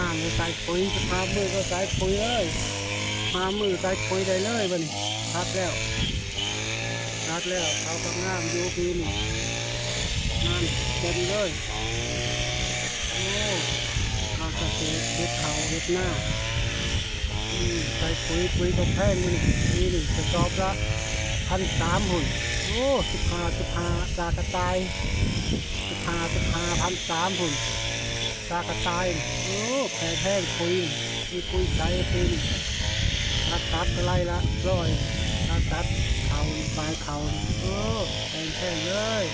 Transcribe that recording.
ງາມເລີຍ ໃສ່ປຸ໋ຍ ສິບຫ້າມື້ກໍໃສ່ປຸ໋ຍເລີຍ ສິບຫ້າມື້ໃສ່ປຸ໋ຍໄດ້ເລີຍບັດນີ້ ຕັດແລ້ວ ຕັດແລ້ວ ເຂົາກໍງາມຢູ່ປີນີ້ ງາມເຕັມເລີຍ ໂອ້ ການສະເກດ ເຮັດເຂົ້າເຮັດນາ ອືມ ໃສ່ປຸ໋ຍ ປຸ໋ຍກໍແພງມື້ນີ້ ປີນີ້ກະສອບລະພັນສາມພຸ້ນ ໂອ້ ສິບຫ້າ ສິບຫ້າ ຕາກະຕ່າຍ ສິບຫ້າ ສິບຫ້າ ພັນສາມພຸ້ນ ຕາກະຕ່າຍ ໂອ້ ແພງໆ ປຸ໋ຍ ມີປຸ໋ຍໃສ່ປຸ໋ຍ ຕັດ ຕັດກະໄລ່ລະຮ້ອຍ ຕັດ ຕັດເຂົ້າ ປາຍເຂົ້າ ໂອ້ ແພງໆ ເລີຍ.